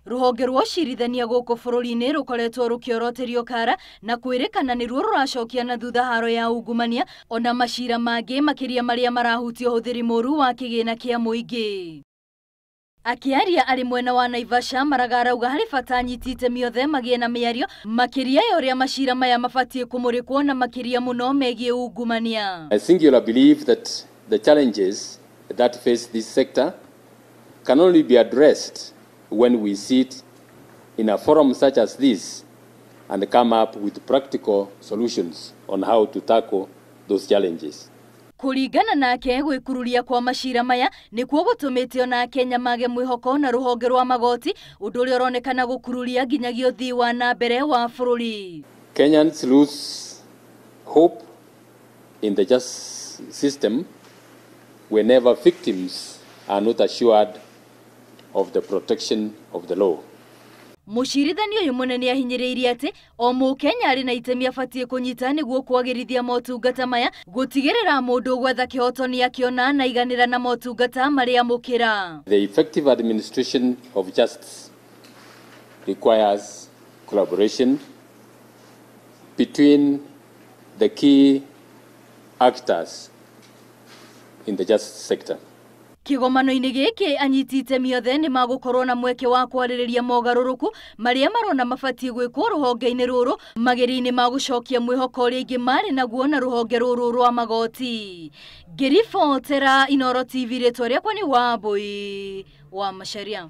Rũhonge rwa ũcirithania gũkũ bũrũri-inĩ rũkoretwo rũkĩoroterio kara na kwĩrĩkana nĩruo rũracokia na thutha haro ya ungumania ona macira mangĩ makĩria marĩa marahutia ũhũthĩri mũru wa kĩgĩna kĩa mũingĩ. Akĩaria arĩ mwena wa Naivasha, Maraga arauga harĩ bata anyiti itemi othe magĩe na mĩario makĩria ya ũrĩa macira maya mabatiĩ kũmũrĩkwo na makĩria mũno megiĩ ungumania. I singularly believe that the challenges that face this sector can only be addressed when we sit in a forum such as this and come up with practical solutions on how to tackle those challenges. Kũringana nake, gwĩkururia kwa macira maya nĩkuo gũtũmĩte ona Akenya mage mwĩhoko na rũhonge rwa magoti, ũndũ ũrĩa ũronekana gũkururia nginyagia ũthii wa na mbere wa bũrũri. Kenyans lose hope in the justice system whenever victims are not assured of the protection of the law. Mũcirithania ũyũ mũnene ahinyĩrĩirie atĩ o mũkenya arĩ na itemi abatiĩ kũnyita nĩguo kwagĩrithia motungata maya, gũtigĩrĩra mũndũ gwetha kĩhoto nĩ akĩona na iganĩra na motungata marĩa amũkĩra. The effective administration of justice requires collaboration between the key actors in the justice sector. Kĩgomano-inĩ gĩkĩ anyiti itemi othe nĩ magũkorwo na mweke wa kwarĩrĩria mogarũrũku marĩa marona mabatiĩ gwĩkwo rũhonge-inĩ rũrũ magerio-inĩ ma gũcokia mwĩhoko ũrĩa aingĩ marĩ naguo na rũhonge rũrũ rwa magoti. Ngĩribotera Inooro TV, rĩtwa rĩakwa nĩ Wambui wa Macharia.